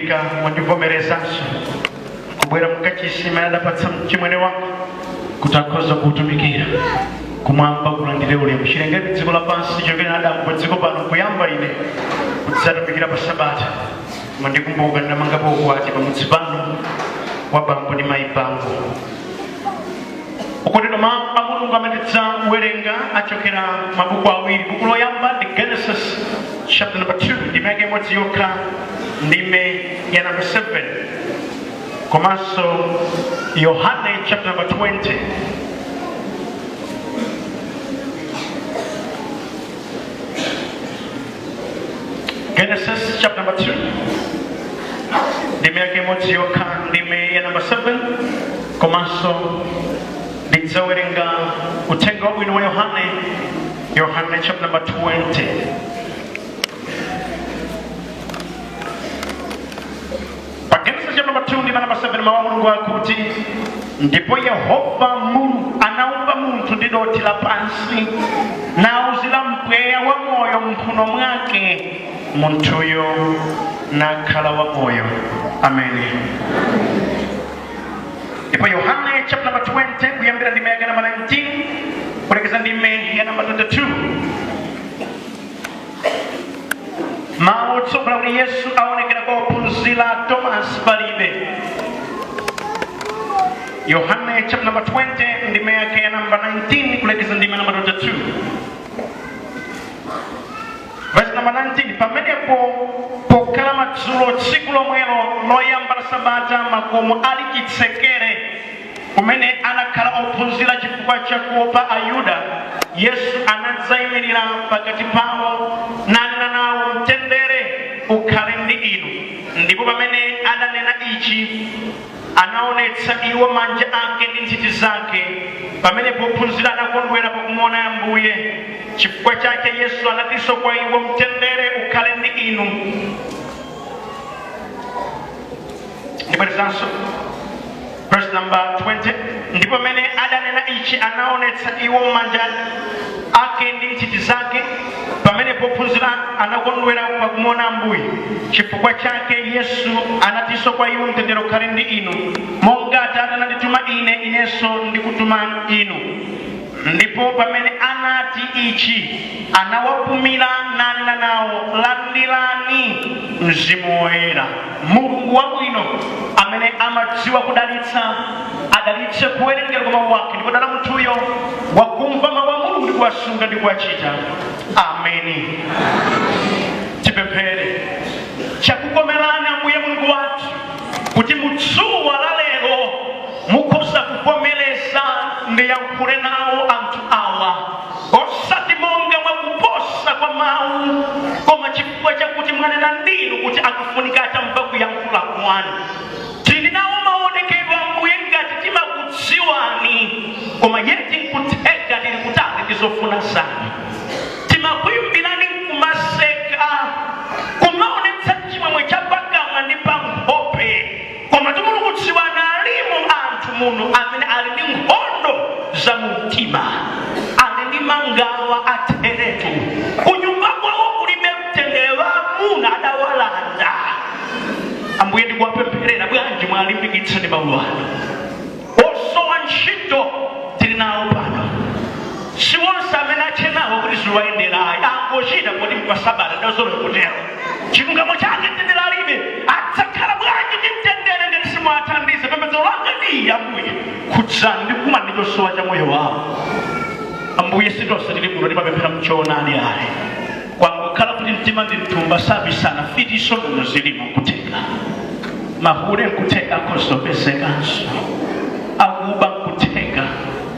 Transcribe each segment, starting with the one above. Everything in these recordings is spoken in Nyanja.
Okhulupirika, mwandivomerezanso kubwera mkachisi imene adapatsa mchimwene wanga kuti akhoza kuutumikira. Kumwamba kulandire ulemu. Chilengedwe dziko lapansi chokera Adamu pa dziko pano kuyamba ine kudzatumikira pa Sabata. Mwandikumbuka, ndamangapo ukwati pamudzi pano wa bambo ndi mayi Bango. Okondedwa, mawu a Mulungu amene tidzawerenga achokera mabuku awiri. Buku loyamba ndi Genesis chapter number 2, ndime yake imodzi yokha, ndime ya number 7, komanso Yohane chapter number 20. Genesis chapter number 2, ndime yake imodzi yokha, ndime ya number 7, komanso ndidzawerenga uthenga wabwino wa Yohane, Yohane chapter number 20. Pa Genesis chapter number 2, ndime number 7, mawu a Mulungu akuti, "Ndipo Yehova Mulungu anaumba munthu ndi dothi lapansi, nauzira mpweya wa moyo mphuno mwake, munthuyo nakhala wa moyo." Ameni. Ndipo Yohane chapter number 20, kuyambira ndime yake number 19 kulekeza ndime ya number 22, mawu otsogola kuti Yesu aonekera kwa ophunzira, Thomas palibe. Yohane chapter number 20, ndime yake ya number 19 kulekeza ndime number 22. Verse number 19: "Pamenepo pokhala madzulo tsiku lomwelo loyamba la sabata, makomo ali chitsekere kumene anakhala ophunzira chifukwa cha kuopa Ayuda, Yesu anadzayimirira pakati pawo nanena nawo, 'Mtendere ukhale ndi inu.' Ndipo pamene adanena ichi, anaonetsa iwo manja ake ndi nthiti zake. Pamenepo ophunzira anakondwera pakumuona Ambuye. Chifukwa chake Yesu anatinso kwa iwo, 'Mtendere ukhale ndi inu.'" Ndibwerezanso verse number 20: "Ndipo pamene adanena ichi, anaonetsa iwo manja ake ndi nthiti zake. Pamenepo ophunzira anakondwera pakumuona Ambuye. Chifukwa chake Yesu anatinso kwa iwo, 'Mtendere ukhale ndi inu. Monga Atate anandituma ine, inenso ndikutuma inu.' Ndipo pamene anati ichi, anawapumira nanena nawo, 'Landirani Mzimu Woyera.' Mulungu wabwino amene amadziwa kudalitsa, adalitse kuwerengera kwa mawu ake. Ndipo dala munthuyo wakumva mawu a Mulungu ndi kuwasunga ndi kuwachita. Ameni. Tipemphere. Chakukomerani, Ambuye Mulungu wathu, kuti mudzuwa la lero mukhoza kuvomereza ndiyankhule nawo anthu awa, osati monga mwakuposa kwa mawu, koma chifukwa chakuti mwanena ndinu kuti akufunika atamva kuyankhula kwanu. Tili nawo maonekedwe, Ambuye, ngati timakudziwani, koma yet nkutheka tili kutali ndi zofuna zanu. Timakuyimbirani nkumaseka, kumaonetsa chimwemwe cha pakamwa ndi pankhope, koma timulikudziwana alimo anthu muno amene ali ndi nkhondo za mumtima, ali ndi mangawa atheretu, kunyumba kwawo kulibe mtendere, amuna adawalanda. Ambuye, ndikuwapempherera, bwanji mwalimbikitsa ndi mawu anu. Osowa ntchito tili nawo pano. Si onse amene achenawo kuti ziwayendera, ayi, angochita poti mpasabata dazolo kutero. Chilungamo chake mtendere alibe. Adzakhala bwanji ndi mtendere ngati simuwathandiza? Pembedzo langa ndi, Ambuye, khudzani ndi kukumana ndi chosowa cha moyo wawo. Ambuye, sitonse tili muno timapemphera mchoonadi, ayi. Kwangokhala kuti mtima ndi mthumba sabisana. Fitiso muno zilimo, nkutheka mahule, nkutheka akhozopezekanso akuba, nkutheka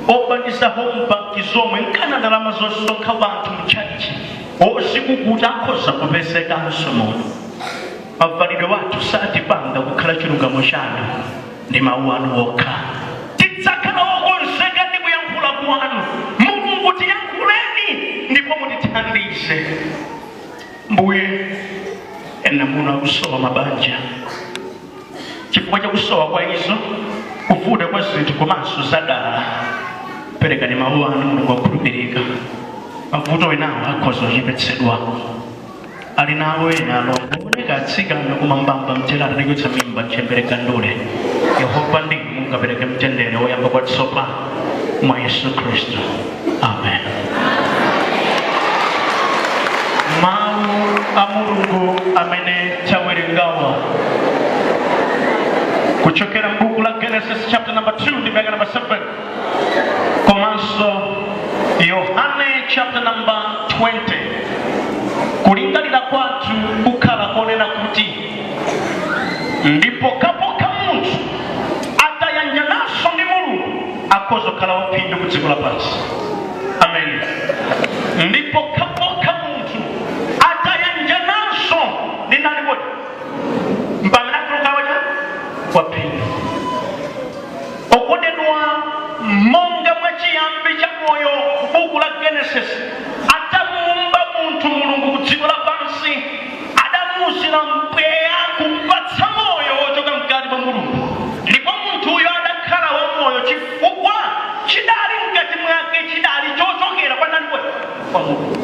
obaniza home bank zomwe nkana ndalama zosonkha wanthu mchachi, ozikukuta akhoza kupezekanso muno. Mavalidwe wathu satipanga kukhala chilungamo chanu, ndi mawu anu okha. Tidzakhala wokonzeka ndi kuyankhula kwanu. Mulungu, tiyankhuleni ndipo mutithandize. Mbuye, ena muno akusowa mabanja chifukwa cha kusowa kwa izo, kuvuta kwa zinthu komanso zadala. Perekani mawu anu, Mulungu wakhulupirika, mavuto enawo akhoza kuchepetsedwa. Ali nawo ena alongo oneka atsikana kumambamba mtera atanikwitsa mimba mchembere gandule. Yehova ndi mungapereke mtendere woyamba kwatsopano mwa Yesu Khristu, amen. Mawu a Mulungu amene tawerengawa kuchokera m'buku la Genesis chapter number 2 ndi verse number 7, komanso Yohane chapter number 20, kulingalira kwathu kukhala konena kuti ndipo kapokha munthu atayanjananso ndi Mulungu akhoza kukhala waphindu ku dziko lapansi. Amen. Ndipo kapokha munthu atayanjananso ndi ndani kodi? Mpamene akhoza wacha waphindu. Okondedwa, monga mwa chiyambi cha moyo, buku la Genesis, atamuumba munthu Mulungu ku dziko lapansi, adamuuzira mpweya kumpatsa moyo wochoka mkati mwa Mulungu, ndipo munthuyo adakhala wamoyo chifukwa chidali mkati mwake chidali chochokera kwa ndani kodi? Kwa Mulungu.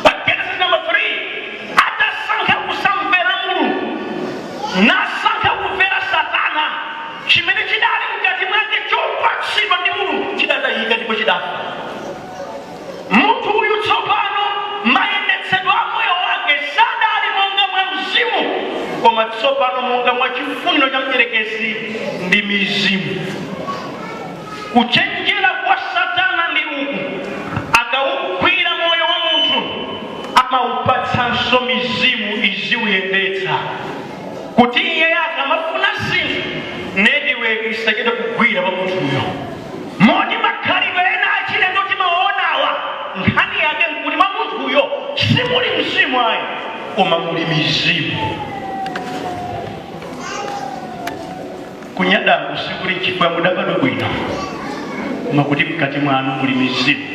Pa Genesis number 3, atasankha kusamvera Mulungu nasankha kumvera Satana, chimene chidali mkati mwake chopatsidwa ndi Mulungu chidatayika ndipo chidafa. Munthu uyu tsopano mayendetsedwe a moyo wake sadali monga mwa mzimu, koma tsopano monga mwa chifuniro cha mdierekezi ndi mizimu. Kuchenjera kwa Satana ndi uku: akawugwira moyo wa munthu, amaupatsanso mizimu iziuyendetsa, kuti iye akamafuna zinthu, netiweki isachite kugwira pa munthuyo. Moti makhalidwe ena achilendo timawaonawa, nkhani yake nkuti mwa munthuyo simuli mzimu ayi, koma muli mizimu. Kunyadaku sikuli chifukwa mudabadwa bwino, koma kuti mkati mwanu muli mizimu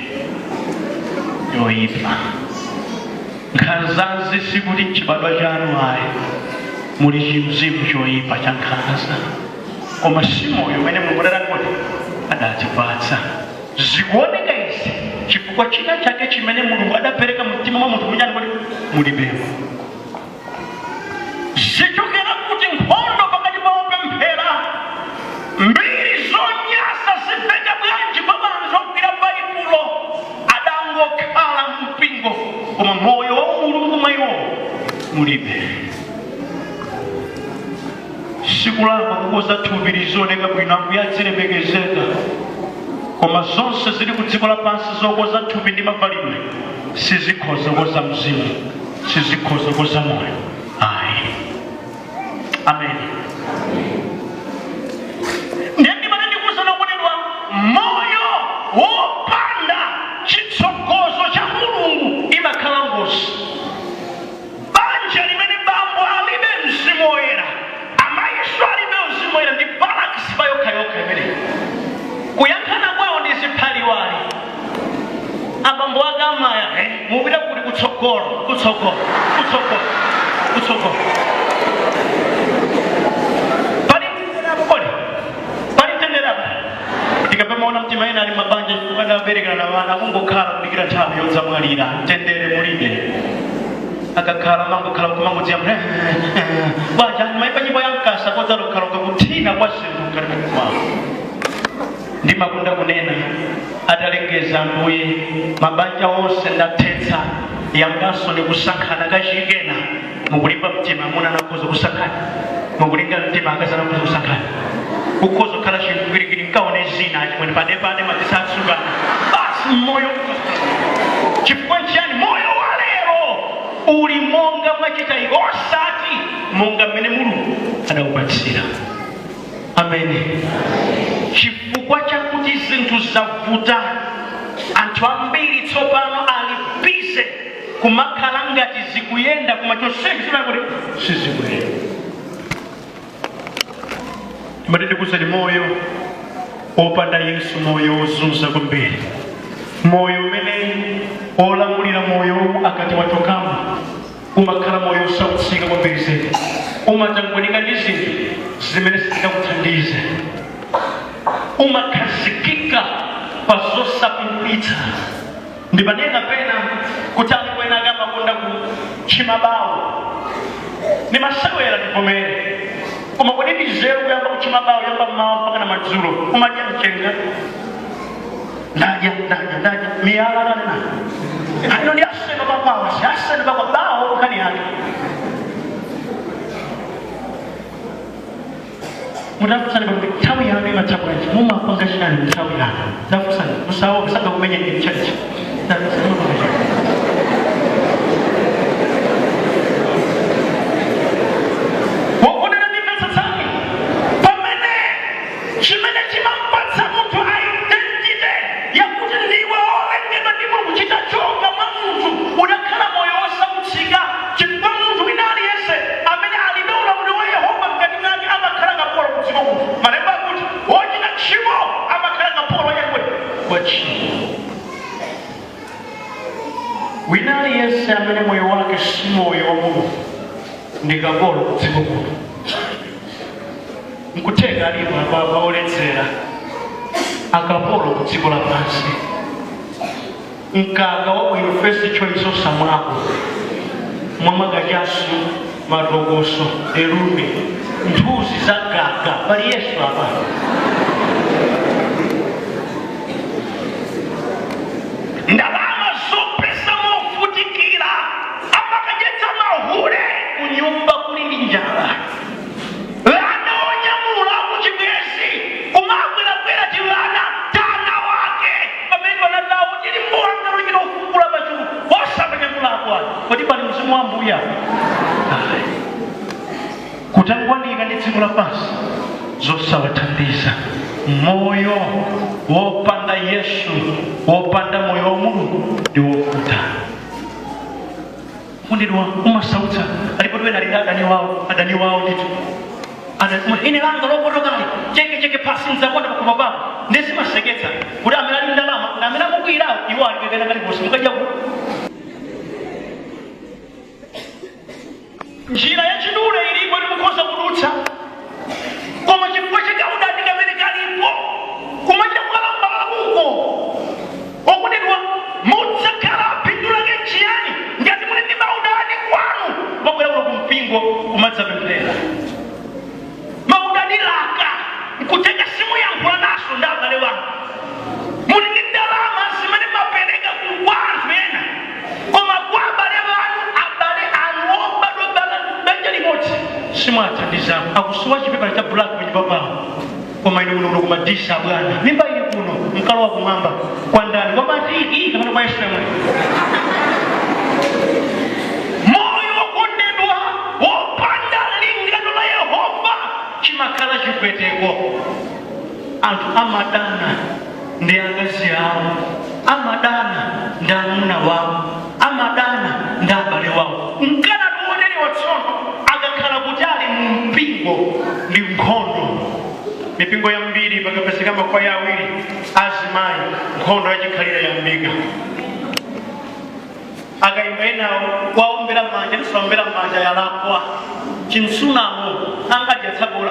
yoyipa. Nkhanzazi sikuti mchibadwa chanu ayi, muli chimzimu choyipa cha nkhanza, koma si moyo umene Mulungu adatangoti adatipatsa. Zikuoneka izi chifukwa china chake chimene Mulungu adapereka mtima mwa munthu muchani kuti mulibemo. Zichokera kuti nkhondo pakati pa opemphera, mbiri zonyasa zimveka bwanji kwa anthu ogwira Baibulo adangokhala mpingo, koma moyo wa Mulungu mwa iwo mulibe? Sikulakwa kukoza thupi lizioneka bwino, Ambuye adzilemekezeka, koma zonse zili ku dziko lapansi zokoza thupi ndi mavalidwe sizikhoza kukoza mzimu, sizikhoza kukoza moyo ayi. Amen. Ndiye ndimene ndikuuzani okondedwa, moyo wopanda chitsogozo cha Mulungu imakhala ngozi. Banja limene bambo alibe Mzimu Woyera, amayiso alibe Mzimu Woyera, ndi balakisi pa yokhayokha imeneyi. Kuyankhana kwawo ndi ziphaliwali. Abambo ake amaya, mupita kuti? Kutsogolo, kutsogolo, kutsogolo, kutsogolo. Pali kodi pali mtendere apa? Tikapamaona mtima ena ali mabanja chifukwa adaberekana na vana, akungokhala kudikira nthawi yodzamwalira. Mtendere mulibe. Akakhala mangokhala kumangodziyamba banja, maipa nyimbo ya mkasa kodzalokhaloka kuthina kwa zinthu mkati mwawo. Ndimakonda kunena, atalengeza Ambuye mabanja onse ndathetsa, yambanso ni kusankhana kachikena, mukulimba mtima amuna anakhoza kusankhana, mukulimba mtima akazi anakhoza kusankhana, kukhoza kukhala chigwirigiri nkaone zina achimwene padepade madzisatsukana basi moyo. Chifukwa nchiyani? Moyo wa lero uli monga mwachitayiko, osati monga mmene Mulungu adaupatsira. Amene chifukwa chakuti zinthu zavuta, anthu ambiri tsopano ali busy kumakhala ngati zikuyenda, koma chonsecho chimakuti sizikuyenda. Timati ndikuuzeni, moyo opanda Yesu, moyo wozunza kwambiri, moyo umene olamulira moyo akati wachokamo, umakhala moyo osautsika kwambiri zedi. Umatangwanika ndi zinthu zimene sizingakuthandize, umakhazikika pa zosapindulitsa. Ndipanena pena kuti alipo ena ake amakonda Chimabawo ni masewera, tivomere, koma kodi ndi nzeru kuyamba kuchimabawo yamba mmawa mpaka na madzulo, umadya mchenga, ndadya, ndadya, ndadya miyala nanena aino ndi aseno pakwawa, si aseno pakwa bawo nkhani yake. Mutafunsani kuti nthawi yanu imatha bwanji, mumapanga chiyani nthawi yanu? Tafunsani, musawo musangakumenye ndi mchachi. Tafunsani, mumapanga chiyani? Wokondedwa, ndimvetsetsani, pamene chimene chimampatsa munthu identity yakuti ndiwe wolengedwa ndi Mulungu chitachoka mwa munthu, udakhala moyo wosautsika, chifukwa munthu wina aliyense amene alibe ulamuliro wa Yehova mkati mwake amakhala kapolo kudziko kuno. Malemba akuti wochita tchimo amakhala kapolo wachakwe wa tchimo. Wina aliyense amene moyo wake si moyo wa Mulungu ndi kapolo kudziko kuno. Nkutheka alipo apapa oledzera, akapolo ku dziko lapansi. Mkaka wabwino, First Choice, osamwako, mwamakachasu, matokoso, elume, nthuzi za gaga. Pali Yesu apa. Ndalama zopeza movutikira amakadyetsa mahule kunyumba kuli ndi njala. Vana onyamula kuchibwezi kumakwerakwera tivana tana wake pamene panadawo tili mbuwanga luchita ufukula pachulu osapanyamulako ayi. Kodi pali mzimu wa Mbuya? Ayi. Kutangwanika ndi dziko lapansi zosawathandiza. Moyo wopanda Yesu, wopanda moyo wa Mulungu, ndi wovuta kundidwa, umasautsa. Alipo tiwena ali ndi adani wawo, adani wawo ndithu. Ine langa lopotokali cheke cheke pasi nzakonda pakhomo pako. Ndesimaseketsa kuti amene ali ndalama na amene akukwirawo, iwo alibe kena kaliponse. Mukadya ku njira yachidule ilipo timukhoza kudutsa, koma chifukwa chakaudani kamene kalipo kumachita kukalambalala kuko. Okondedwa, mudzakhala phindu lake chiyani ngati muli ndi maudani kwanu, mabwera kuno kumpingo kumadzapemphera maudani laka nkutenga simuyankhula naso ndi abale wanu? Muli ndi ndalama zimene mapereka kwa anthu ena, koma kwa abale wanu, abale anu obadwa banja limodzi, simwathandizako. Akusowa chipepala cha black panyumba pawo, koma inu muno kuno kumadisa bwana, mimba ili kuno, mkalowa kumwamba kwa ndani? Kwa matiki kapena kwa Yesu yemwe? Moyo, wokondedwa, wopanda lingano la Yehova chimakhala chipweteko. Anthu amadana ndi akazi awo, amadana ndi amuna wawo, amadana ndi abale wawo. Mkana tuonerewa tsono akakhala kuti ali mu mpingo ndi nkhondo. Mipingo yambiri pakapezeka makwaya awiri azimayi, nkhondo yachikhalire yambika. Akayimba enawo kwaombera manja, ndisaombera manja yalakwa chinsunamo angadya tsabola.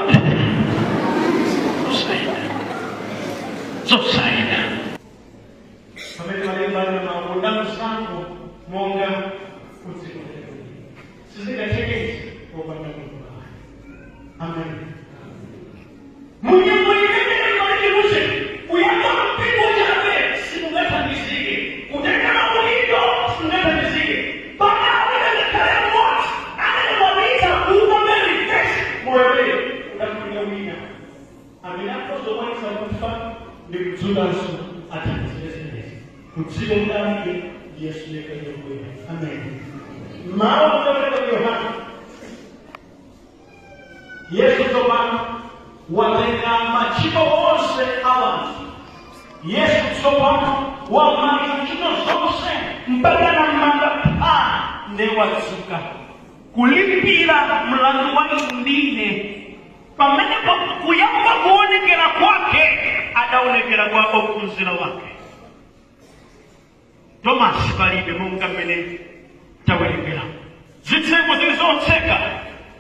Zosayenda, zosayenda. Pamene malemba makonda msango monga kudzikondera, sizingathekezi popanda Mulungu. Amen. Munyengo imene imalichiruse kuyamba mpingo chabe simungathandizike, kutenga maudindo simungathandizike. Pamene ngakhale mmodzi anakwanitsa kuupanga reverse moyo umene udafunika wina amene akhoza kufa ndi kudzukanso athandizire zimenezi. Kudziko mudalike ndi Yesu yekha yemwe. Amen. Mawu kutoka Yohana, Yesu tsopano watenga machimo onse a wanthu. Yesu tsopano wamaliza ntchito zonse mpaka na m'manda pa nde wadzuka kulipira mlandu wa inu ndine. Pamene kuyamba kuonekera kwake, adaonekera kwa ophunzira wake. Tomasi palibe, monga mmene tawerengera. Zitseko zili zotseka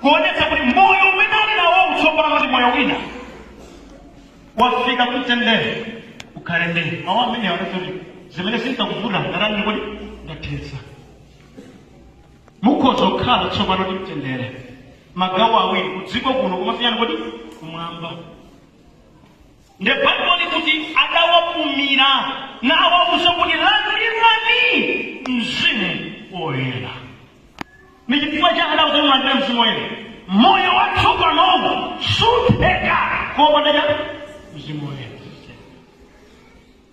kuonetsa kuti moyo umene ali nawo tsopano ndi moyo wina. Wafika kumtendere ukhale ndi mawu amene aonetsa kuti zimene zinkakuvuta ndatani, kodi ndathetsa. Mukhoza kukhala tsopano ndi mtendere magawo awiri, kudziko kuno kumafiyana kodi kumwamba. Nde Baibulo likuti adawapumira nawawuza kuti, "Landirani Mzimu Woyera." Ni chifukwa cha adawuza kuti mulandire Mzimu Woyera. Moyo watsopanowu sutheka kopanda cha Mzimu Woyera.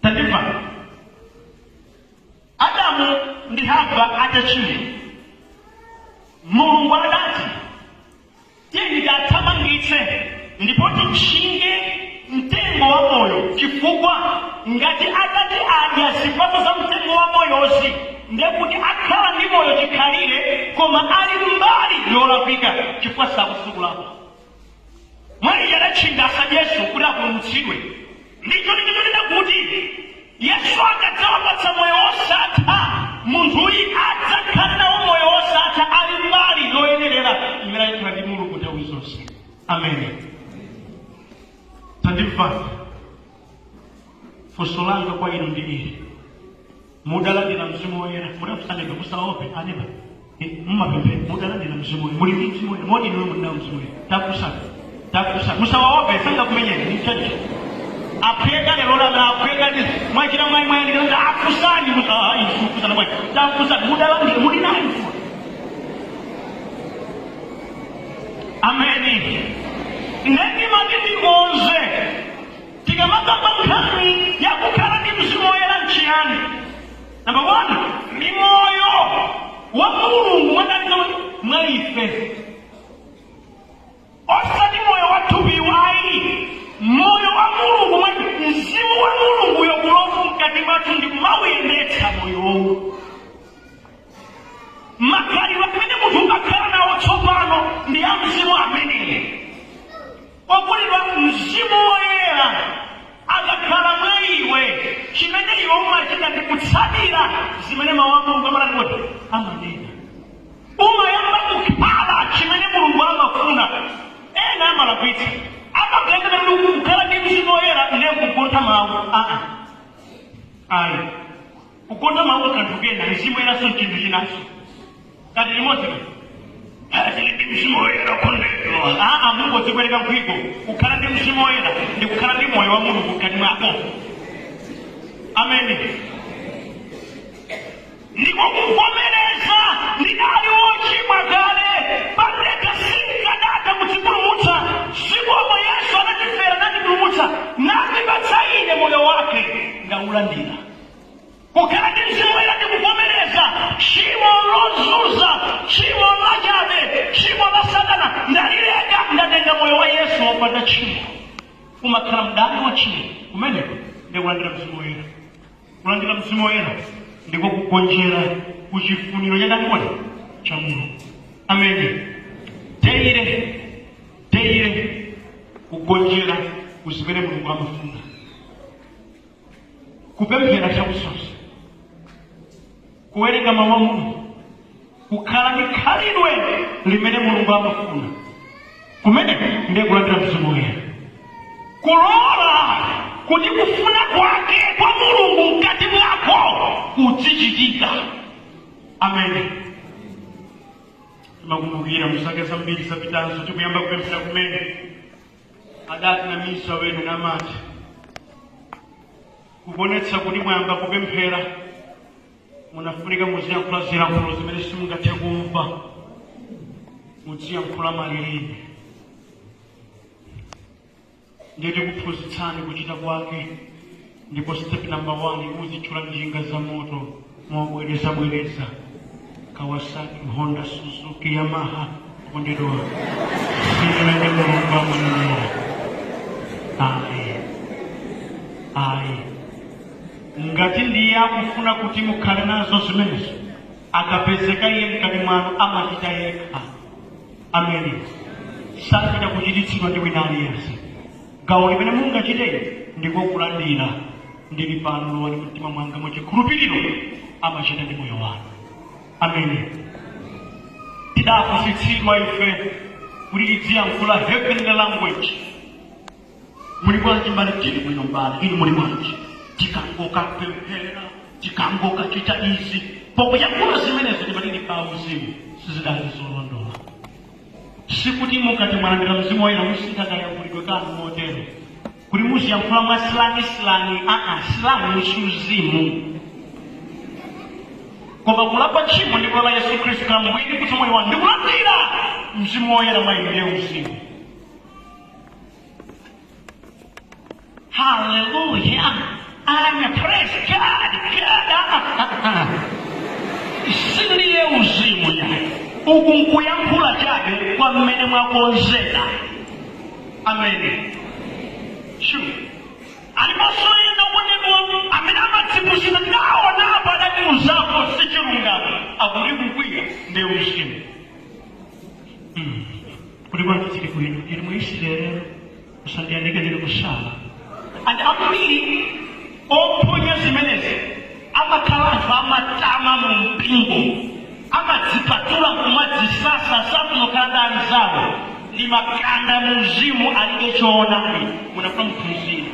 Tandimva, Adamu ndi Hava atachimwa, Mulungu adati, "Tiyeni tiathamangitse ndipo titchinge mtengo wa moyo, chifukwa ngati atati adya zipatso za mtengo wa moyozi, ndekuti akhala ndi moyo chikhalire, koma ali mbali yolakwika, chifukwa sakusukulapa." Mwa iye adatchinga asadyenso kuti apulumutsidwe. Ndicho ndichonena kuti Yesu akadzawapatsa moyo wosatha, munthuyi adzakhala nawo moyo wosatha ali mbali yoyenerera imene ayikhala ndi Mulungu nthawi zonse. Amene tandimvani, funso langa kwa inu ndi ili: mudalandira Mzimu Woyera? Mudafusanidwa, musaope aneba. Mumapemphera? Mudalandira Mzimu Woyera? Muli ndi Mzimu Woyera? Modi inuyo muli nawo Mzimu Woyera? Takusana, takusana, musawaope, sangakumenyeni ni mchaji aphweka lero lana aphweka ndi mwachita mwayi mwayandikira akusani musakusana mwayi. Takusani, mudalandira? Muli nayo Mzimu Woyera? Ameni. Ndendimati ndikonze, tikamakamba nkhani yakukhala ndi Mzimu Woyera nchiyani? Number one, ndi moyo wa Mulungu mwadaliza mwa ife, osati moyo wa thupi ayi, moyo wa Mulungu mwa Mzimu wa Mulungu yokulofu mkati mwathu ndi kumawuyendetsa moyowu. Makhalidwe amene munthu umakhala nawo tsopano ndi a Mzimu ameneyi. Okondedwa, Mzimu Woyera akakhala mwa iwe, chimene iwe umachita ndi kutsatira zimene mawu a Mulungu amanena kuti amanena. Umayamba kukhala chimene Mulungu amafuna. Ena amalakwitsa, amaganiza kuti kukhala ndi Mzimu Woyera ndiye kugontha mawu. Aa, ayi, kugontha mawu kanthu kena, Mzimu Woyeranso chinthu chinanso. Kati limodzi tili ndi Mzimu Woyera, kondedwa. Aa, mungodzikwereka nkhwiko. Kukhala ndi Mzimu Woyera ndi kukhala ndi moyo wa Mulungu mkati mwako. Ameni. Ndiko kuvomereza ndinali wochimwa kale, pandekha sinkanatha kudzipulumutsa, zikomo Yesu anatifera, natipulumutsa, nandipatsa ine moyo wake, ndaulandira. Kukhala ndi Mzimu Woyera ndi kuvomereza tchimo lozunza, tchimo lachabe, tchimo la Satana ndalileka, ndatenga moyo wa Yesu wopanda tchimo. Umakhala mdani wa tchimo. Kumeneko ndi kulandira Mzimu Woyera. Kulandira Mzimu Woyera ndiko kugonjera kuchifuniro cha ndani kodi? Cha Mulungu. Amene daily daily kugonjera kuzimene Mulungu amafuna, kupemphera nthawi zonse, kuwerenga mawu a Mulungu, kukhala ndi khalidwe limene Mulungu amafuna, kumene ndiye kulandira Mzimu Woyera, kulola kuti kufuna kwake kwa Mulungu mkati mwako kudzichitika. Amene timakumbukira mzaka zambiri zapitazo, tikuyamba kupemphera kumene, adatinamiza wene namati kuonetsa kuti mwayamba kupemphera munafunika muziyankhula zilankhulo zimene simungathe kumva, muziyankhula malilime. Ndiye tikuphunzitsani kuchita kwake, ndipo step number one, muzitchula njinga za moto mobwerezabwereza: Kawasaki, Honda, Suzuki, Yamaha. Kondedwa, simene Mulungu amanenera. Ayi, ayi. Ngati ndiye akufuna kuti mukhale nazo zimenezo, akapezeka iye mkati mwanu amachita yekha. Amene sachita kuchititsidwa ndi wina aliyense. Gawo limene mungachite ndiko kulandira: "Ndili pano, lowani mtima mwanga." Mwachikhulupiriro amachita ndi moyo wanu. Amene tidaphunzitsidwa ife kuti tidziyankhula heavenly language. "Muli bwanji mbale?" "Tili bwino mbale, inu muli bwanji?" Tikangokapemphera, tikangokachita izi, pokuyankhula zimenezo timatili pa uzimu. Sizidali zolondola. Sikuti mukati mwalandira Mzimu Woyera musintha kayankhulidwe kanu motero kuti muziyankhula mwa slang slang. Aa, slang si uzimu, koma kulapa tchimo ndi kulola Yesu Khristu kukhala Mbuye ndi Mpulumutsi moyo wanu ndi kulandira Mzimu Woyera mwa inu ndiye uzimu. Hallelujah. I'm a praise God. God. Sindiye uzimu ya. Uku nkuyankhula chabe kwa mmene mwakonzera. Amen. Sure. Aliponso ena okondedwa amene amadzipusitsa, ndaonapo adatiuzapo si chilungamo, akuti kukwiya ndi uzimu. Kuti bwanji tili bwino, ili mu Israeli usandiyandike ndili kusala. And ambiri ophonya zimenezi amakhala anthu amatama mu mpingo, amadzipatula kumadzisasa, safunokhala ndi anzawo, ndi makanda mu uzimu, alibe choonadi. Munafuna muphunzire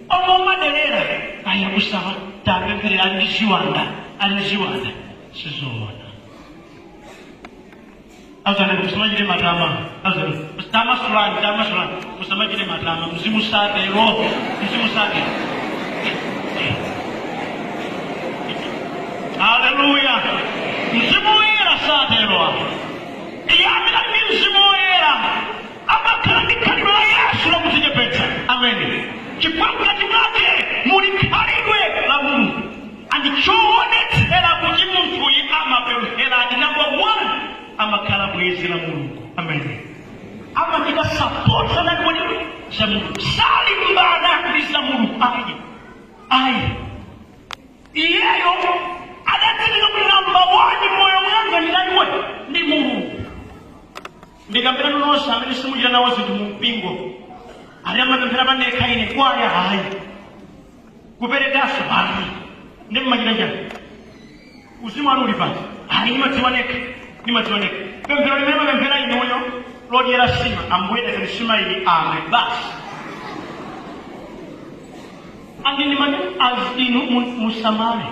omwe umaderera aya kusala tapempherera ali ndi ziwanda, ali ndi ziwanda. Sizoona. Azani musamachite matama. Azani tamasulani, tamasulani, musamachite matama. Mzimu satero, mzimu satero. Haleluya! Mzimu Woyera satero. Iye amene ali ndi Mzimu Woyera amakhala ndi khalidwe la Yesu lakudzichepetsa. Ameni. Chifukwa mkati mwake muli khalidwe la Mulungu. And choonetsera kuti munthuyi amapempheradi, number one, amakhala bwenzi la Mulungu. Ameni. Amachita support sanati kodi za Mulungu, salimbana ndi za Mulungu. Ayi, ayi. Iyeyo adadziwika kuti number one moyo mwanga ndinali ndi Mulungu. Ndikambirana nonse amene simuchita nawo zinthu mu mpingo, ali amapemphera pandekha, ine kwaya hayi, kuperekanso hayi, ndi mmachita chani? Uzimu ali uli pati? Hayi, ndimadziwa nekha, ndimadziwa nekha. Pemphero limene mapemphera inuyo lodyera sima, Ambuye dezeni sima iyi, amen, basi. Andindimani as inu musamale.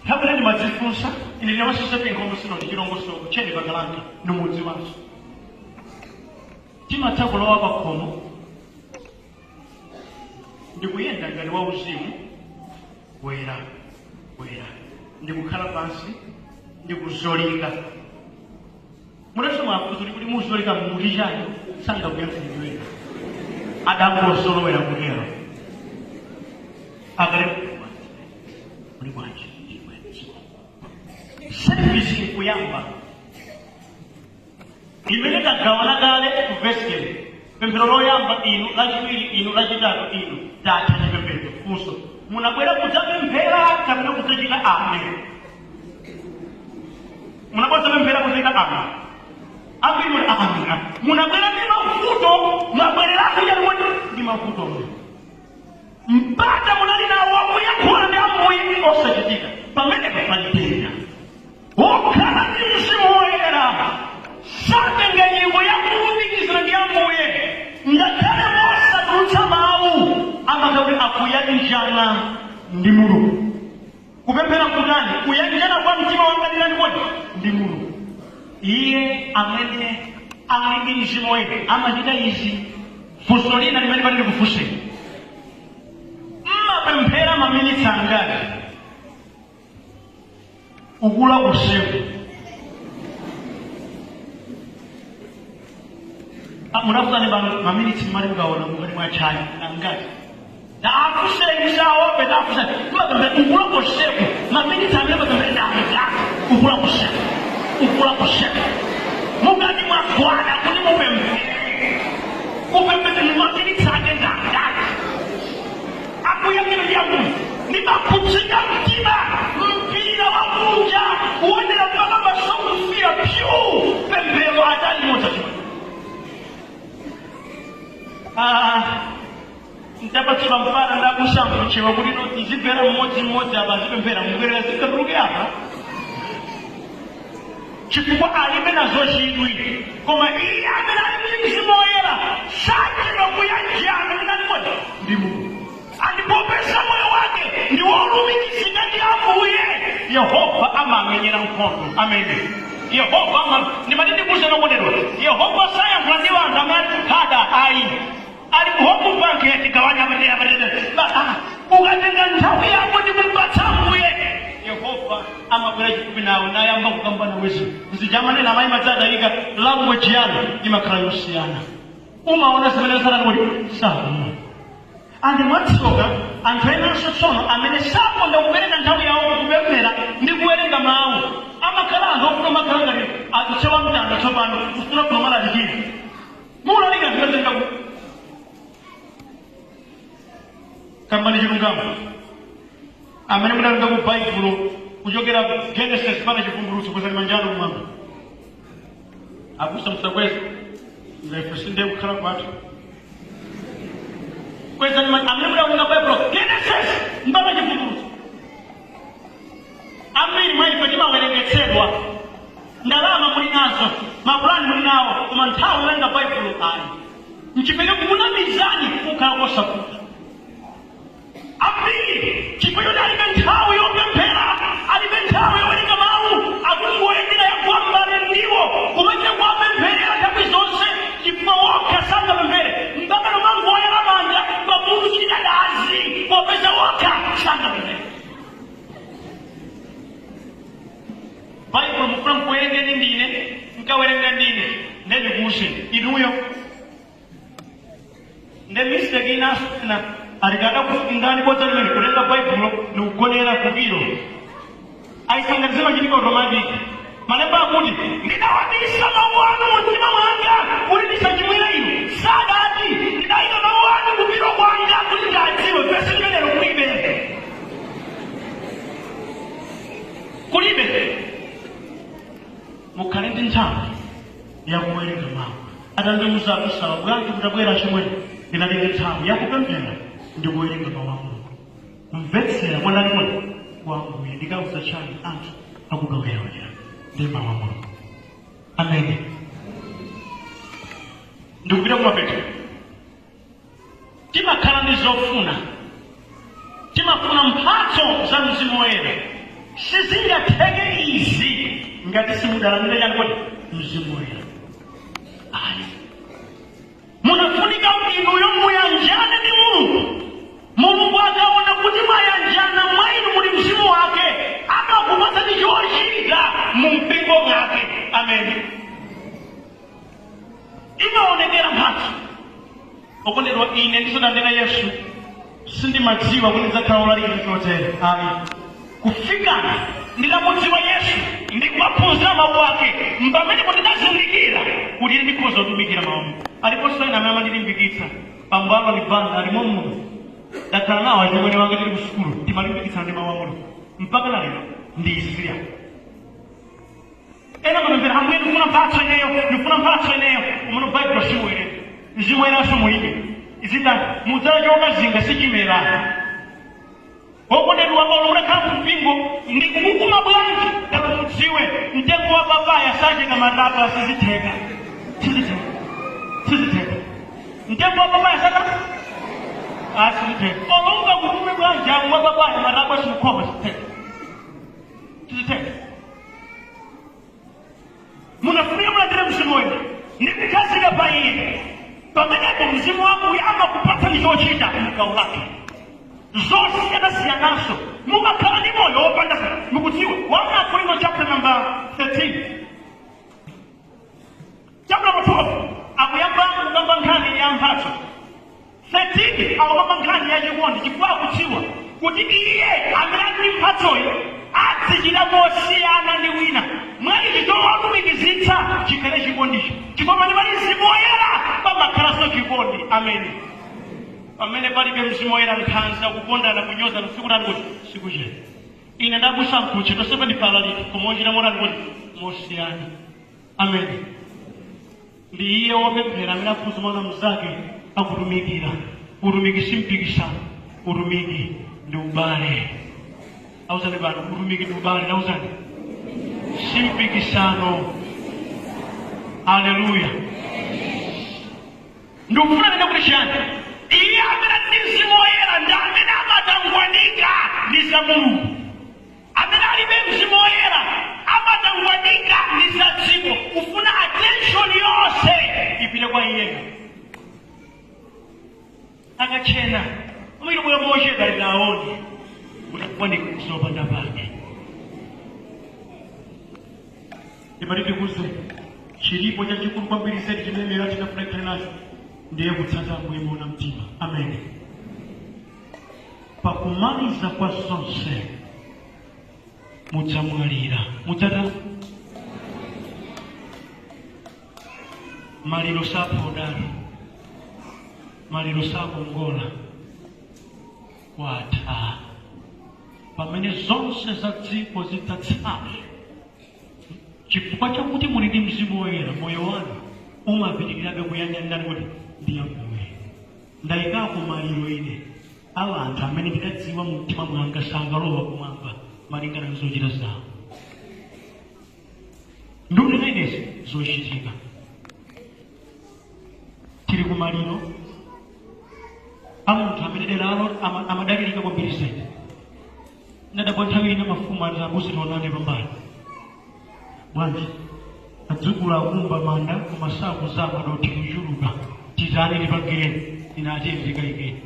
Nthawi ina ndimadzifunsa, ine ndine wasisepe nkhomo sino ndi chilongosoko tcheni pakalanka ndi mudzi wanso. Timatha kulowa pa khomo ndikuyenda ngati wa uzimu, wera wera, ndikukhala pansi ndikuzolika. Munaso mwafunsa kuti muzolika muti chani, sangakuyankhulidwera, adangozolowera kutero. Akale muli bwanji? Service nkuyamba imene tagawana kale ku vestry, pemphero loyamba inu, lachiwiri inu, lachitatu inu, tatha chipembedzo. Funso: munabwera kudzapemphera kapena kudzachita amen? Munabwera kudzapemphera, kudzachita amen? Ambiri muli amen. Munabwera ndi mavuto, mwabwereratu chani ndi mavuto? Mpata munali nawo wakuyankhula ndi Ambuye osachitika. Pamenepo pali. Wokhala ndi Mzimu Woyera satenga nyengo yakulumikizana ndi Ambuye ngakhale mosatulutsa mawu, amakhala kuti akuyanjana ndi Mulungu. Kupemphera kutani? Kuyanjana kwa mtima wanga ndinani kodi? Ndi Mulungu. Iye amene ali ndi Mzimu Woyera amachita izi. Funso lina limene pali ndikufunseni: mmapemphera maminitsi angati ukula usiku? Munafunsani pano maminitsi mmati mukaona mukati mwa chaya angati? Tafunseni, musaope, tafunseni. Mmapemphera ukula usiku maminitsi amene mapemphera ndi angati? Ukula usiku, ukula usiku, mukati mwagwada kuti mupemphere, kupembedza, maminitsi ake ndi angati? Akuyang'ana ndi Ambuye. Ndimakhudzika mtima mpira wakunja kuonera mpaka maso kufira pyu, pemphero atali modzachimwa. Ntapatsidwa mpata ndakusankhuchewa kuti no tizibvera mmodzimmodzi apa, azipemphera mubwerera zikatuluke apa, chifukwa alibe nazo chidwi. Koma iye amene ali ndi Mzimu Woyera sachedwa kuyanjana ndi ndani kodi? Ndi Mulungu. Andipopeza moyo wake ndi wolumikizika ndi Ambuye. Yehova amamenyera nkhondo. Amene Yehova ama ndimati ndikuuze, okondedwa, Yehova sayankhula ndi anthu amene ali kuphada ayi, ali ku Hope Bank yatigawanya. Ukatenga nthawi yako ndi kumpatsa Ambuye, Yehova amabwera chifupi nawe nayamba kukamba nawezi nzijamanena amayi madzadayika. Language yanu imakhala yosiyana, umaona zimene satani kuti sakuona. Anthu mwatsoka, anthu enanso tsono amene sakonda kupereka nthawi yawo kupemphera ndi kuwerenga mawu, amakhala anthu ofuna makhala ngati akutsewa mtanda tsopano kufuna kumalalikira. Mulalika zimene ku kambani chilungamo. Amene mudawerenga ku Baibulo kuchokera Genesis mpaka Chivumbulutso, kwezani manjano kumwamba. Abusa, musakweze, ngaife sindiye kukhala kwathu. Kwezani amene mudawerenga Baibulo Genesis mpaka Chivumbulutso. Ambiri mwa ife timawerengetsedwa. Ndalama muli nazo, mapulani muli nawo, koma nthawi yowerenga Baibulo ayi. Nchifukwa kukunamizani kukhala kosavuta. Ambiri, chifukwa choti alibe nthawi yopemphera, alibe nthawi yowerenga mawu, akungoyendera yagwambale ndiwo kumachita kuwapempherera nthawi zonse, chifukwa wokha sangapemphere, mpaka nomangoyera manja pamutu kuchita dazi popeza wokha sangapemphere. Baibulo mufuna mkuwerengeni ndine, nkawerenga ndine, ndendikuwuzeni inuyo. Nde mistake inasena alikada kufungani bodza limene kutenga Baibulo ndikugonera kupilo ayisanganize machitika automatic. Malemba akuti, "Ndidawabisa mawu anu mu mtima mwanga kuti ndisachimwire inu." Sadati, "Ndidayika mawu anu kupilo kwanga kuti ndadziwe." Vesi limenelo kulibe, kulibe. Mukhale ndi nthawi yakuwerenga mawu. Atandiuza abusawa, "Bwanji mutabwera chimwene?" Ndinatenga nthawi yakupemphera ndi kuwerenga mawu a Mulungu, kumvetsera kwa ndani kodi? Kwa Ambuye. Ndikauza chani anthu akugawirawira ndi mawu a Mulungu? Amene ndikupita kumapeto. Timakhala ndi zofuna, timafuna mphatso za Mzimu Woyera. Sizingatheke izi ngati simudalandire chani kodi? Mzimu Woyera ayi. Munafunika inuyo muyanjane ndi Mulungu. Mulungu akaona kuti mwayanjana, mwa inu muli Mzimu wake, amakupatsani chochita mu mpingo mwake. Ameni. Imaonekera mphatso. Okondedwa, ine ndisadandena Yesu sindimadziwa kuti ndidzakhala wolalikira chotere ayi. Kufikana nditamudziwa Yesu ndikuwaphunzira mawu ake, mpamenepo ndidazindikira kuti ine ndikhoza kutumikira mawu. Aliponso ena amene amandilimbikitsa, pambalo ni banda alimo muno, ndakhala nawo achimwene wange, tili ku sukulu timalimbikitsana ndi mawu a Mulungu mpaka na lero. Ndi izi zili apo. Ena amapemphera, "Ambuye, ndikufuna mphatso ineyo, ndikufuna mphatso ineyo." Umene Baibulo simuwerenga, Mzimu Woyeranso mulibe, izitani? Mudzala chokazinga sichimera. Okondedwa, olo utakhala mpingo ndikukukuma bwanji, kala mudziwe mtengo wa papaya sacheka matabwa. Sizitheka, sizitheka, sizitheka. Mtengo wa papaya saka sizitheka. Olo ungakukume bwanji amu wa papaya, matabwa siukhoma. Sizitheka, sizitheka. Munafunika mulandire Mzimu Woyera ndikukhazika pa iye. Pamenepo Mzimu wa Ambuye amakupatsani chochita mgawo lake zosiyanasiyananso, mumakhala ndi moyo wopanda. Mukudziwa 1 Akorinto chapter number 13, chapter number 12 akuyamba kukamba nkhani ya mphatso, 13 akukamba nkhani ya chikondi, chifukwa akudziwa kuti iye amene ali ndi mphatsoyo adzichita mosiyana ndi wina. Mwa ichi chowalumikizitsa chikhale chikondicho, chifukwa pamene pali Mzimu Woyera pamakhalanso chikondi. Amene pamene palibe Mzimu Woyera, nkhanza, kukondana, kunyozana, sikutani kuti sikuchera. Ine ndabusa mkuche tonsefe ndifalalike, koma ochita motani kuti? Mosiyana. Amene ndi iye wopemphera amene akhoza mwana mnzake akutumikira. Utumiki si mpikisano, utumiki ndi ubale. Auzani pano, utumiki ndi ubale. Auzani, si mpikisano. Haleluya! Ndikufuna nene kuti chiyani? Iye amene ali ndi Mzimu Woyera ndi amene amatangwanika ndi za Mulungu. Amene alibe ndi za dziko, kufuna attention yonse ipite kwa iyeyo. Akachena umene bwera mochedwa linaone kuti zopanda pake. Ndimati ndikuuze, chilipo chachikulu kwambiri zedi chimene miyoyo yathu inafuna ikhale nacho, ndiye kutsata Ambuye moona mtima. Amen. Pakumaliza kwa zonse mudzamwalira. Mudzata maliro saphodala, maliro sakongola, kwatha. Pamene zonse za dziko zidzatsale, chifukwa chakuti muli ndi Mzimu Woyera, moyo wanu umapitirirabe kuyanjanirani kuti ndi Ambuye. Ndayikako maliro ine a anthu amene ndidadziwa mu mtima mwanga sangalowa kumwamba malingana ndi zochita zawo. Ndikunena inezi zochitika. Tili kumaliro a munthu amene deralo amadalirika kwambiri zedi. Ndadabwa nthawi ina mafumu ati, "Abusa, tionane pambali." "Bwanji?" "Adzukulu akumba manda koma sakuzama, dothi kuchuluka. Titani? Tipangireni." Ine ati ndikayikeni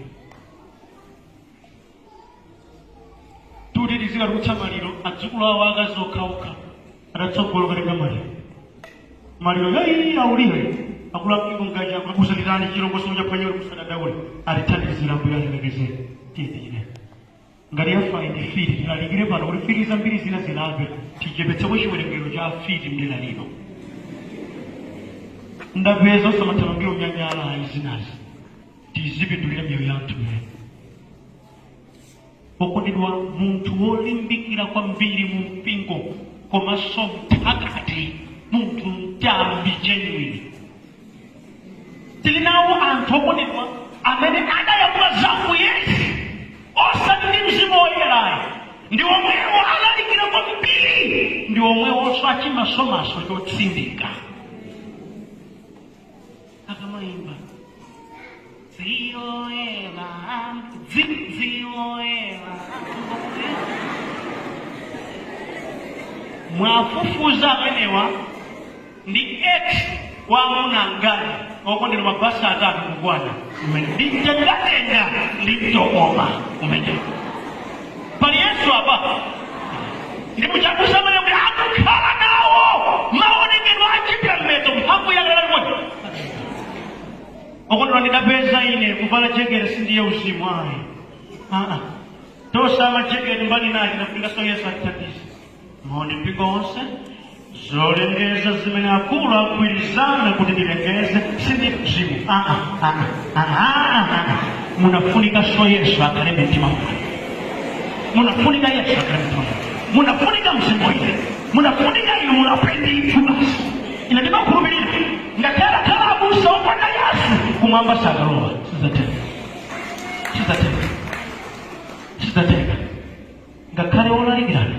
tuti tizikatulutsa maliro. Adzukulu awo akazi okhaokha atatsogola katenga maliro. Maliro yayi aulire akuluakulu ngaja. "Abusa, titani? Chilongoso chaphwanyero." "Musadandaule, atithandizira Ambuye alemekezeke. Tiyendire ngati yafa ndi mfiti. Tilalikire pano kuti mfiti zambiri zina zilape, tichepetseko chiwerengero cha afiti mdera lino." Ndapeza osamathamangira unyanyala ayi, zinazi tizipindulira miyoyo yathu ene. Okondedwa, munthu wolimbikira kwambiri mu mpingo komanso mthakati, munthu mtambi genuine. Tili nawo anthu, okondedwa, amene adayankhula za Yesu osati ndi Mzimu Woyerayo, ndi omwewo alalikira kwambiri, ndi omwewonso achimasomaso chotsindika. Akamayimba dziwoyera dziwoyera, mwafufuza amenewa ndi ex wa amuna angati? Okondedwa, mabasi atatu kukwana umene ndi mtengatenga ndi mtokoma umene pali Yesu apa ndi muchabusa amene kuti akukhala nawo maonekedwe achipembedzo, mphamvu yake kuti. Okondedwa, ndidapeza ine kuvala jekete sindiye uzimu ayi. Aa, tosama jekete mbali naye, tinafunikaso Yesu atithandize. Moni mpingo wonse. Zolengeza zimene akulu agwirizana kuti ndilengeze sindi mzimu. Aa, aa, aa, aa. Munafunikaso Yesu akhale mtima mwanu, munafunika Yesu akhale mtima mwanu, munafunika Mzimu Woyera, munafunika inu mulape ndithu basi. Ine ndimakhulupirira ngakhale akhala abusa opanda Yesu, kumwamba sakalowa. Sizateka, sizateka, sizateka. Ngakhale olalikirana,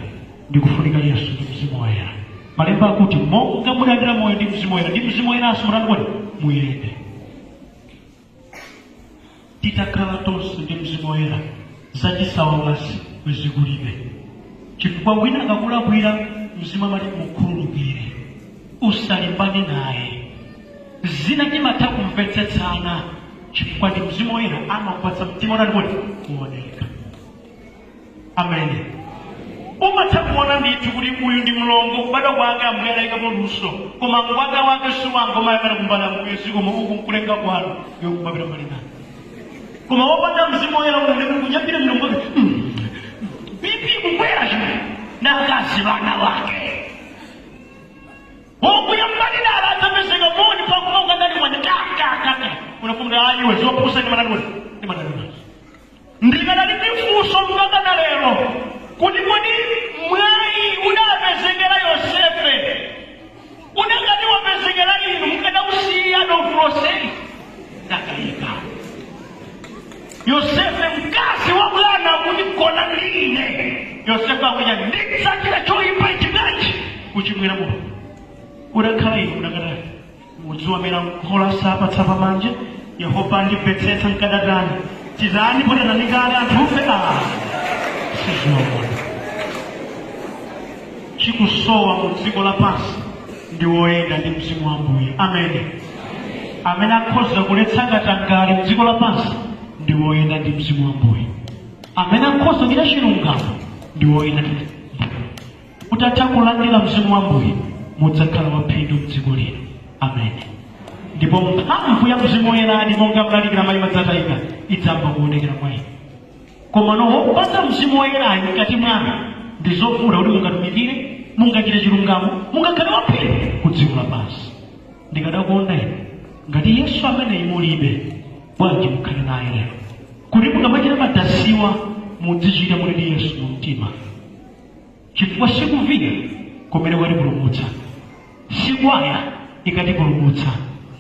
ndikufunika Yesu ndi Mzimu Woyera. Malemba akuti monga mulandira moyo ndi Mzimu Woyera, ndi Mzimu Woyeranso mutani kodi? Muyende. Titakhala tonse ndi Mzimu Woyera, zachisawawazi zikulibe, chifukwa wina akakulakwira, Mzimu amati mukhululukire, usalimbane naye. Zina timatha kumvetsetsana chifukwa ndi Mzimu Woyera amakupatsa mtima utani kodi? Kuoneka. Amene umatha kuona ndithu kuti uyu ndi mlongo, kubadwa kwake Ambuye adayikapo luso, koma mngwanda wake si wanga, umayang'ana kumbali, "Ambuye, zikomo, uku nkulenga kwanu." Iwe kumapita mbali naye. Koma wopanda Mzimu Woyera unanena kunyambira mlongo wake, BP kukwera chimwe nakazi vana wake okuyambani dala adzapezeka moni pakuma ukandani mwene kakakaka unafumira ayiwe zopusa ndimanani ndimanani nazo. Ndikadali ndi funso mpakana lero kuti kodi mwayi udapezekera Yosefe udakati wapezekera inu, mukadausiya dofulosei? Ndakayika. Yosefe, mkazi wa bwana kuti gona ndi ine, Yosefe akuti ndidzachita choyipa ichi bwanji kuchimwira Mulungu. Udakhala inu mudakatani? Mudziwamera nkhola sapatsa pamanja. Yehova andimvetsetsa nkadatani? Titani potananikale anthufe? A, sizoona. Chikusowa mu dziko lapansi. Ndi woyenda ndi Mzimu wa Ambuye. Amene amene akhoza kuletsa katangale mdziko lapansi ndi woyenda ndi Mzimu wa Ambuye. Amene akhoza kuchita chilungamo ndi woyenda ndi. Mutatha kulandira Mzimu wa Ambuye, mudzakhala waphindu mdziko lino. Amen. Ndipo mphamvu ya Mzimu Woyeradi, monga mlalikira mayi madzatayika, idzamba kuonekera mwa inu. Koma no wopanda Mzimu Woyerayi mkati mwanu, ndi zovuta kuti mungatumikire, mungachite chilungamo, mungakhale waphindu ku dziko lapansi. Ndikadakonda ine ngati Yesu ameneyi mulibe, bwanji mukhale naye lero, kuti mukamachita madasiwa mudzichita muli ndi Yesu mu mtima. Chifukwa sikuvina kumene kwatipulumutsa, sikwaya ikatipulumutsa,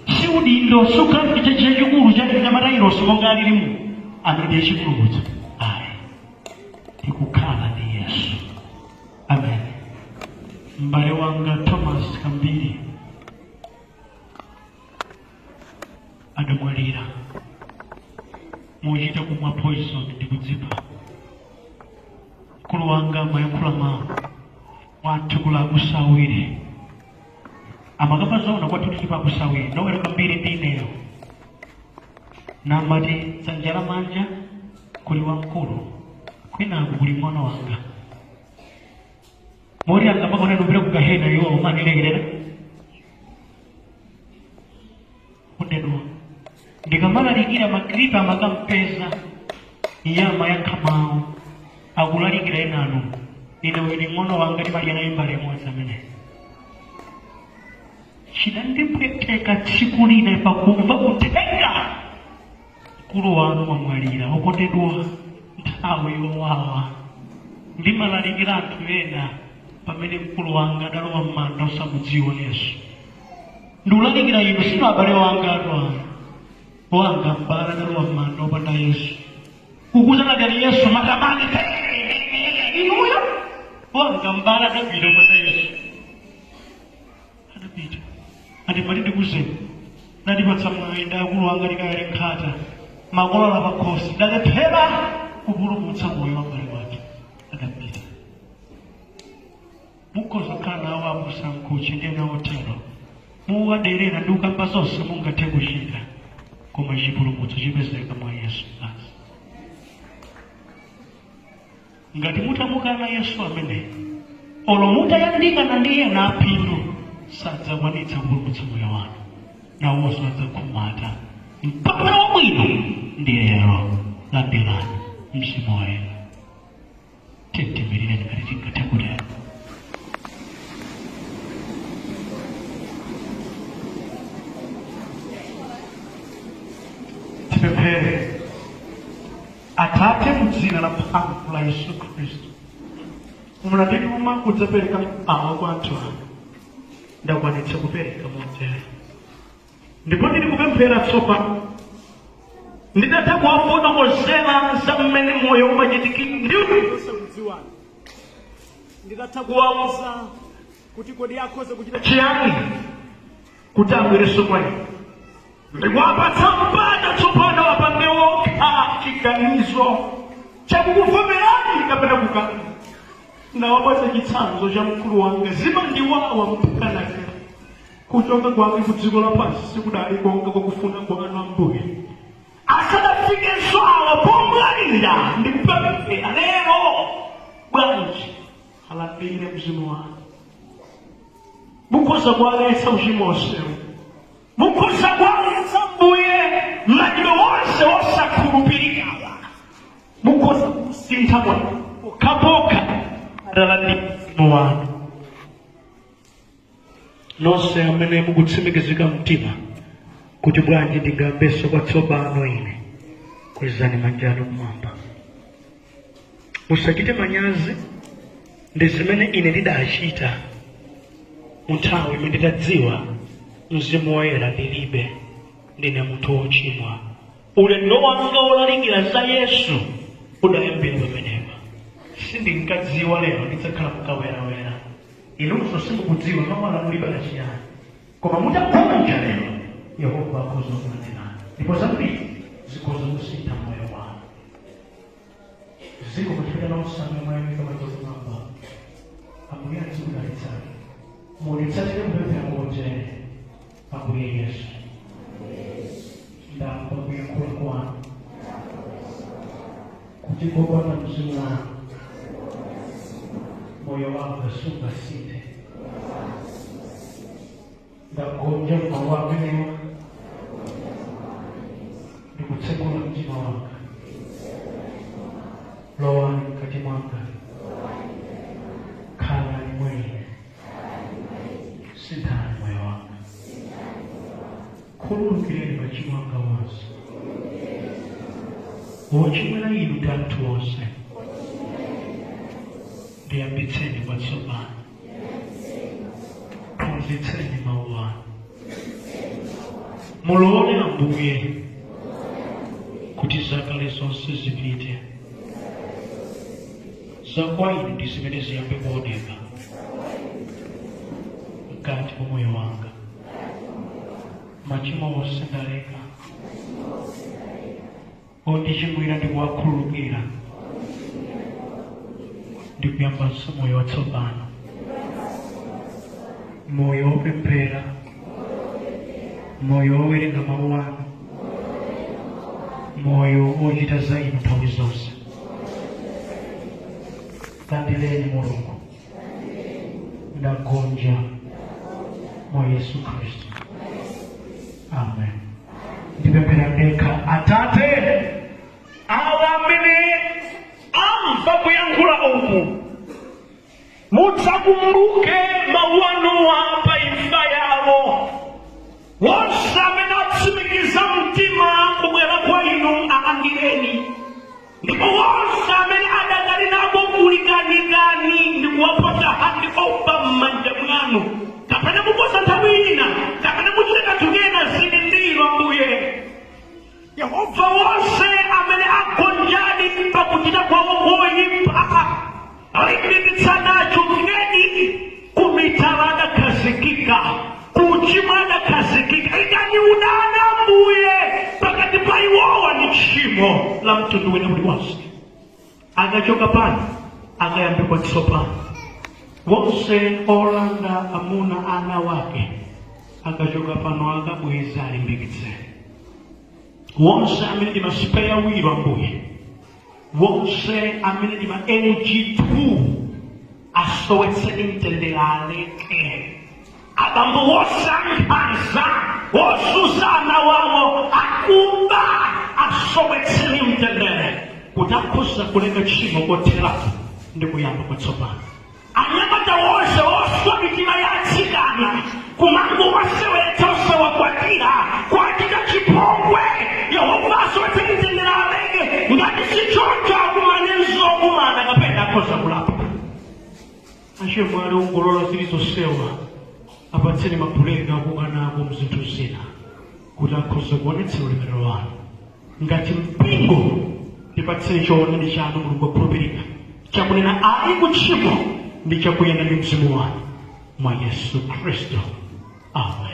si udindo, sikukhala chachikulu cha matailosi monga alilimu amene ndiye chipulumutso ayi, tikukhala ndi Yesu. Amen. M'bale wanga Thomas Kambiri adamwalira mochita kumwa poison ndi kudzipha. Mkulu wanga amayankhula mawu kwathu kula abusa awiri, amakamba zoona. Kwathu tili abusa awiri, Noel Kambiri ndi ineyo. Namati dzanja lamanja kuli wamkulu, kwinaku kuli mng'ono wanga, moti angamakona ndupita ku gahena, iwo umanilekerera. Kundedwa ndikamalalikira makripa amakampeza iye, amayankha mawu akulalikira enanu, ine uyu ni ng'ono wanga, timadya naye mbale imodzi. Amene chinandipweteka tsiku lina pakumva uthenga, mkulu wanu wamwalira. Okondedwa, nthawi yowawa, ndimalalikira anthu ena pamene mkulu wanga adalowa m'manda osamudziwa Yesu. Ndikulalikira inu, sinu abale wanga atu anu. Wanga mbale adalowa m'manda opanda Yesu. Kukuzana ngati Yesu makamaka inuyo, wanga mbale adapita opanda Yesu, adapita. Andimati ndikuzeni, nadipatsa mwayi ndi akulu anga tikayale nkhata, makolala pakhosi, ndalephera kupulumutsa moyo wa mbale wake, adapita. Mukhoza kukhala nawo abusa mkuchi ndi ena otero, muwaderera ndi kukamba zonse mungathe kuchita, koma chipulumutso chipezeka mwa Yesu basi. Ngati mutamukana Yesu amene, olo mutayandikana ndi ena aphindu, sadzakwanitsa kupulumutsa moyo wanu, nawonso adzakhumata. Mpata wabwino ndi lero, landirani Mzimu Woyera. Tiyimirireni ngati tingathe kutero. Tipemphere. Atate, mu dzina la mphamvu la Yesu Khristu, munandituma kudzapereka mawu kwa anthu anu. Ndakwanitsa kupereka motero, ndipo ndili kupemphera tsopano, nditatha kuwafotokozera za mmene moyo umachitikira ndi osakudziwani, nditatha kuwauza kuti kodi akhoza kuchita chiyani kuti abwerenso kwa inu, ndikuwapatsa mpata tsopano apange okha chiganizo chakukuvomerani kapena kukana. Nawapatsa chitsanzo cha mkulu wanga. Zimandiwawa mpaka lero. Kuchoka kwake ku dziko lapansi sikudali konga kwakufuna kwanu, Ambuye. Asadafikenso awa pomwalira, ndikupemphera lero, bwanji alandire Mzimu wanu. Mukhoza kuwaletsa uchimo onsewu, mukhoza kuwaletsa, Mbuye, machitidwe onse osakhulupirikawa, mukhoza kusintha moyo pokhapokha atalandira Mzimu wanu. Nonse amene mukutsimikizika mtima kuti bwanji ndingayambenso kwatsopano ine, kwezani manja anu kumwamba. Musachite manyazi ndi zimene ine ndidachita mu nthawi imene nditadziwa Mzimu Woyera ndilibe, ndine munthu wochimwa. Ulendo wanga wolalikira za Yesu udayambira pamenepa. Sindinkadziwa lero ndidzakhala mukawerawera. Inunso simukudziwa mawa lanu libala chiyani, koma mutagonja lero, Yehova akhoza kulandirani ndipo zambiri zikhoza kusintha moyo wanu. Zikomo chifukwa nonse amene mwayimika manja kumwamba. Ambuye azikudalitsani. Munditsatire kupemphera kotere. Ambuye Yesu, ndamva kuyankhula kwanu kuti popanda mzimu wanu moyo wanga sungasinthe. Ndagonja mawu amenewa, ndikutsekula mtima wanga. Lowani mkati mwanga, khalani mwa ine, sinthani moyo wanga, khululukireni machimo anga onse wochimwera inu ndi anthu onse. Ndiyambitseni kwatsopano, phunzitseni mawu anu. Mulole, Ambuye, kuti zakale zonse zipite, zakwa ine ndi zimene ziyambe kuoneka mkati mwa moyo wanga. Machimo onse ndaleka, ondichimwira ndikuwakhululukira, ndikuyambanso moyo watsopano, moyo wopemphera, moyo wowerenga mawu anu, moyo wochita za inu nthawi zonse. Landireni, Mulungu, ndagonja mwa Yesu Khristu, amen. Ndipemphera ndekha. Atate, awa amene amva kuyankhula uku, mudzakumbuke mawu anuwa pa imfa yawo. Wonse amene atsimikiza mtima kubwera kwa inu, alandireni, ndipo wonse amene adakali nako kulikanikani ndi kuwapota hand over m'manja mwanu, kapena mukoza nthawi ina, kapena muchite kanthu kena, zili ndinu, Ambuye Yehova. Wonse amene agonjadi pakuchita kwawo koyipa, limbikitsana chokeni kumitala adakhazikika, kuchimwa adakhazikika. Ikani udani, Ambuye, pakati pa iwowa ndi tchimo la mtundu wina uliwonse. Akachoka pano akayambe kwatsopano. Wonse olanda amuna ana wake, akachoka pano akabweza, alimbikitseni. Wonse amene ndi ma spare wheel, Ambuye, wonse amene ndi ma LG2, asowetseni mtendere, aleke. Abambo wosankhanza, wosusa ana wawo, akuba, asowetseni mtendere kuti akhoza kuleka tchimo kotheratu ndi kuyamba kwatsopano. Anyamata wonse oswa mitima ya atsikana, kumango waseweretsa osawakwatira, kwachita chipongwe, Yehova, asowetseni mtendere, aleke. Ngati sichoncho, akumane nzokumana kapena akhoza kulapa. Achemwali ongolola zilizonsewa, apatseni mabuleki akukanako mzinthu zina kuti akhoza kuonetsa ulemerero wanu. Ngati mpingo, tipatseni choonadi chanu, Mulungu wakhulupirika, chakunena ayi kutchimo ndi chakuyenda ndi mzimu wanu, mwa Yesu Khristu, amen.